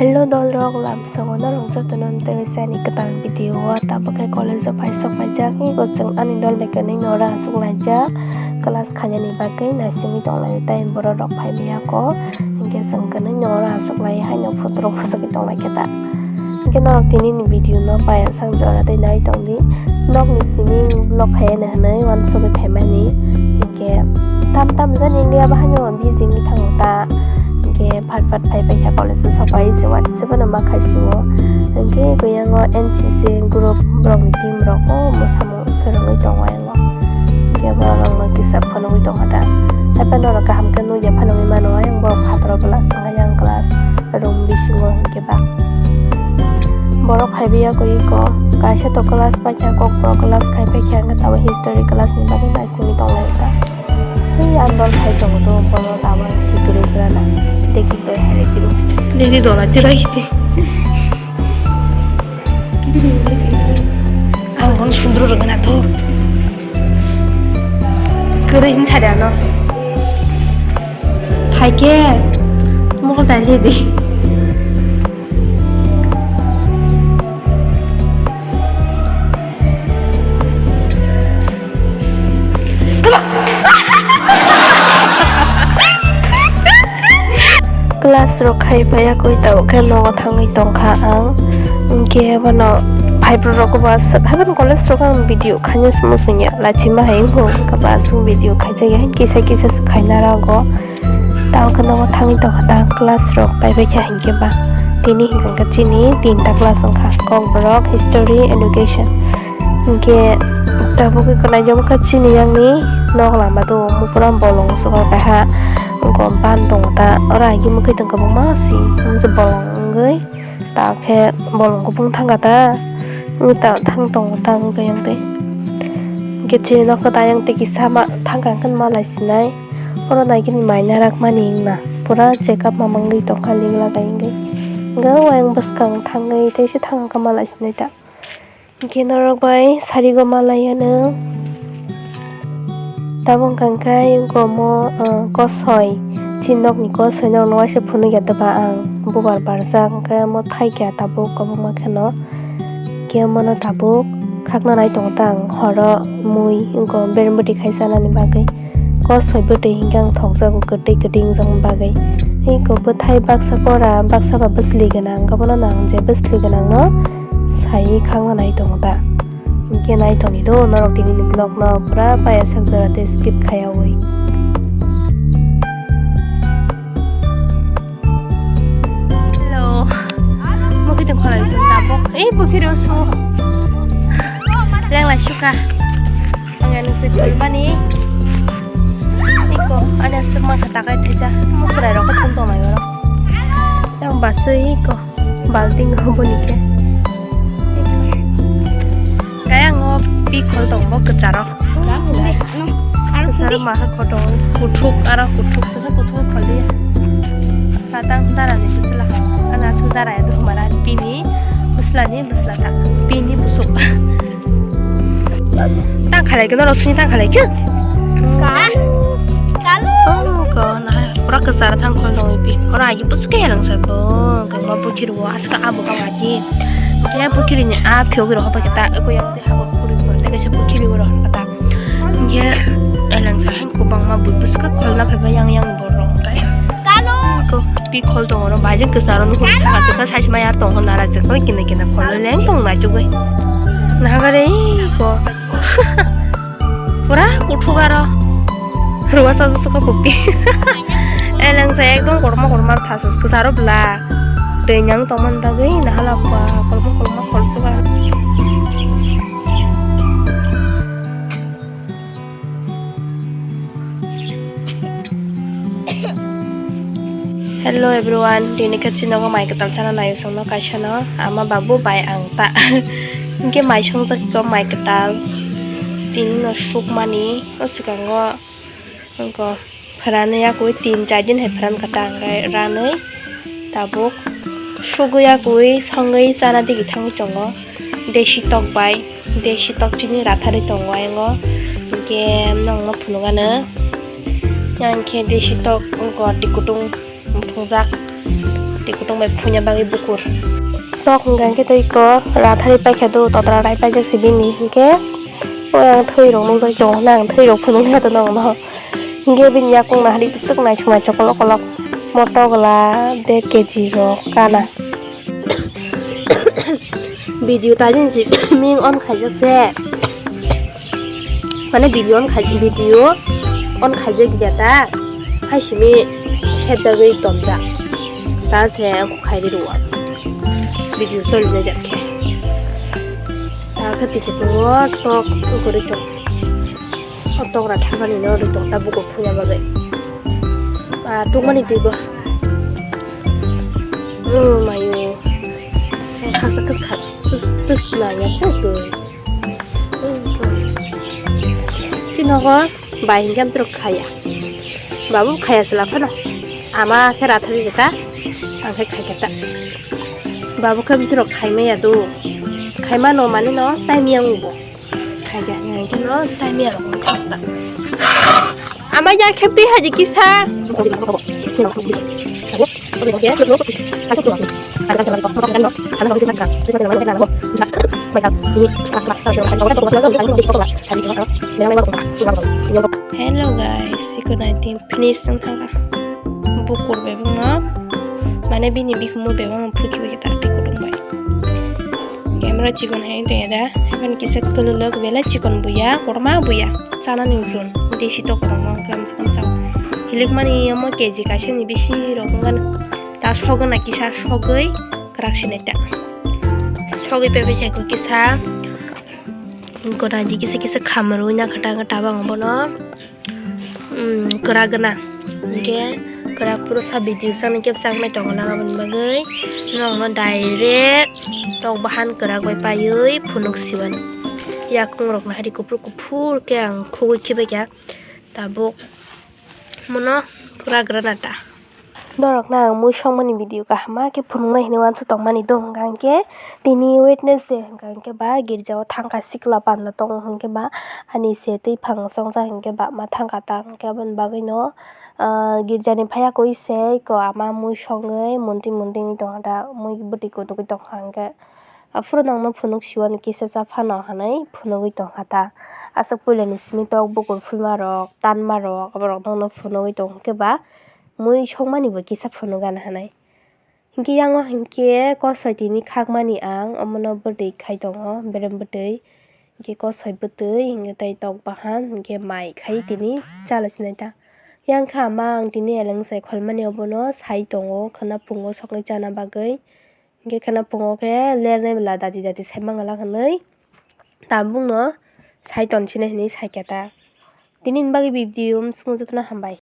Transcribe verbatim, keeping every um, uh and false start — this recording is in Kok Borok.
Hello dolrok, lamsogo norok jotono tei ani kwtal video o. Tabuk khe college o phai sok paijak, eko chwng ani dol bai kwrwino ora aswk laijak class khainani bagwi naisingwi tonglaio, tei borok rok phai maya kho, hinkhe chwng kwrwino ora aswk lai haino photo rok bwswk tonglaikhe ta. Hinkhe norok tini ni video no paiya sak jora tei nai tongdi, nokni simi vlog khaiyani hwnwi uansugwi phaimani. Hinkhe tam tam jani wngya bahaino busy wngwi thango ta. Hinkhe phat phat phai paikha college o sopai se uansukmano ma khaisio. Hinkhe buyango N C C group borokni team rok o mwsamung swrwngwi tongo ayango. Hinkhe borok rokno kisa phunugwi tongkha ta. Haiphano norok kaham khe nukya phano wngwi mano ayang borok phataro class wngya yang class room bisingo hinkhe ba. Borok phaibai ya koi eko, kaisa to class paikha, kokborok class khai paikha, hinkhe tabuk history class ni bagwi naisingwi tonglai ta. Tei andol khai tongo to, bono tabuk sikirwi grana. Deki to hai kiro. Deki dola tirai kiti. Ang bono sundro rwgana to. Kwrwi hin sari ano. Phaikhe mokol dali di. Class rok khai paiya koi tabuk khe nogo thangwi tongkha ang. Hinkhe bono phai borok rok bo aswk, haiphano college rok ang video khaina se muchungya, lachima hai wngkha, hinkhe bo aswk video khaijak ya, kisa kisa se khaina rago. Tamo khe nogo thangwi tongkha ta class rok paibai kha hinkhe ba. Tini hinkhe chini tinta class wngkha, kokborok, history, education. Hinkhe tabuk khe kwnaijak wngkha chini yang ni nok lama do, omo pura bolong sukar kaiha wngkha ban tongo ta, oro agee mwkhwtwng kwbangma si bolong wngwi. Ta khe bolong kubung thangkha ta, wngwi ta thang tongo ta wngwi khe yang tei. Hinkhe chini nokho ta yang tei kisa ma thangkha hwnkhe ma lai sinai. Oro naikhe ni mai narakmani wngna pura check up ma mangwi tongkha lik lagai wngwi. Hinkhe o ayang bwskang thangwi teisa thang khe ma lai sinai ta. Hinkhe norok bai sarigo ma lai anw. Tabuk wngkha khe omo, ah, kosoi, chini nokni kosoi norokno waisa phunukya doba ang. Bubar barjak, hinkhe omo thaikya tabuk kwbangma kheno. Hinkhe omono tabuk khakna nai tongo ta ang horo mui, wngkha berem bwtwi khai chanani bagwi. Kosoi bwtwi hinkhe ang thokjago kwtwi kwtwi wngjakma bagwi. Eko bwthai baksa kora, baksa ba bwsli gwnang, abono nang je bwsli gwnangno saiwi khakna nai tongo ta. Hinkhe nai tongdi do norok tini ni vlog no pura paiya sak jora tei skip khaiyawi. Hello. Mukitwng kholai se tabuk. Ei bukhiro su. Lenglai suka. Ang yang se kulmani. Iko, ada semua katakai thaisa. Musrai rok thum tong lai oro. Yang basui iko. Balting hobo ni khe. Kaya ngo pi khol tong bo kwcharo. Kwcharo maha koto kuthuk aro kuthuk se kuthuk khol di. Patang dara ni bwsla. Ana su dara ya do mara pini bwsla ni bwsla ta. Pini busuk. Tang khalai khe norok sini tang khalai khe. Kalu. Kalu. Oh, ko na pura kwcharo thang khol tong pi. Ora aji busuk khe rang sa ko. Ko ma bukhir wo aska abo ka waji. Khe bukhir ni a phiyok ro hoba khe ta ko yang te ha ko kuri ko te khe bukhir wo ro ka ta. Khe elang sa han ko bang ma bu busuk kholna phai ba yang yang borok kai. Ko pi khol tong oro bai jeng kwcharo nuhur thaka se sai ma ya tong na ra jeng ko kine kine khol leng tong na jugui. Nahagare ko. Pura kuthuk aro. Ruwa sa suka kopi. Elang sa ekdom korma korma thas kwcharo bla. Tei nyang tong man bagwi nahala kwa korma korma khol suka. Hello everyone, tini khe chinogo mai kwtal chana naio chwngno kaisa no ama babu bai ang ta. Hinkhe mai songjak khe mai kwtal tini no sukmani o swkango wngkha phwrani yakwi tin char din hai phwran kha ta hwnkhe ranwi tabuk sugwi yakwi songwi chana digi thangwi tongo. Desi tok bai, desi tok chini ratharwi tongo ayang o. Hinkhe nokno phunukgano. Yang khe desi tok wngkha twi kutung thungjak. Kutung bai phunya bagwi bukur. Tok hwnkha hwnkhe tei iko rathari paikha do, totra rai paijak se bini hwnkhe. O ang thwi rok nukjak tongo, hwnna ang thwi rok phunukya tongo. Hwnkhe bini yakung nahari bwswk naisuk naisuk kolok kolok. Moto gwla der keji rok kana. Video tadin si ming on khaijak se. Mane video on khai, video on khaijak ya ta. Hai simi sepjagwi tonjak. Ta se ang khairi rw. Video choli na jak khe. Ta khe tiko tongo tok gori tong. O tok ra thangani no ri tong ta buko phuya bagwi. A tukmani twi bo. O mayo. Khaksa khaksa tus tus na ya ko tu. Chinogo bai hingke amtwrok khaya. Babu khaya sela phano. Ama khe rathari rwkha. Ang khe khaikha ta. Babu khe amtwrok khaimaya do. Khaima no mani no chaimaya wngbo. Khaikha hingke no chaimaya rok wngkha ta. Ama ya khe twi haji kisa. Hello guys, iko nai team finish wng thangkha. Bukur bebakno mane bini bikhumu bebakno phulki bai khe ta twi kutung bai. Camera chikon hai wng tong ya da, haibani kisa kwlwlwk belai chikon buya, kotorma buya, chanani usun, desi tok kwbangma wngkha, kamsa kamsa. Hilikmani omo K G kaisani bisi rok wngkha, ta sogwna kisa sogwi kwrak sinai ta. Sogwi pepe khe kisa gora di kisa kisa khamrwi nakha ta tabang bono. Kwrak gana hingke kwrak puro sa video sa ni kebsa wngmai tongo lama boni bagwi norokno direct tok bahan kwrak bai paiwi phunuk siwani yakung rok no hari kuphur kuphur khe ang khugui khibaikha tabuk mono kwrak gana ta. Norokno ang mui songmani video kaham ma khe phunuknai hinwi uansuk tongmani do hwnka hwnkhe tini Wednesday hwnka hwnkhe ba girjao thangkha sikla panda tongo hwnkhe ba ani se twiphang chongjak hwnkhe ba ma thangkha ta hwnkhe aboni bagwino ah girjani phaiya koi se eko ama mui songwi munti munti wngwi tongkha ta mui bwtwi kutugwi tongkha hwnkhe. Aphuru nokno phunuk siwani kisa cha phano hinwi phunugwi tongkha ta. Aswk puilani simi tok bukur phulmarok, tanmarok, aborok nokno phunugwi tongkhe ba mui songmani bo kisa phunuk gana hinwi. Hinkhe yango hinkhe kosoi tini khakmani ang omono bwtwi khai tongo, berem bwtwi. Hinkhe kosoi bwtwi hinkhe tei tok bahan hinkhe mai khai tini chala sinai ta. Yang kha ma ang tini eleng sai kholmani obono sai tongo, khwna pungo songwi chana bagwi. Hinkhe kheno pungo khe lernai bwla dati dati sai mangala hinwi tabukno sai tonsini hinwi saikha ta. Tini ni bagwi video bwswk jotono hambai.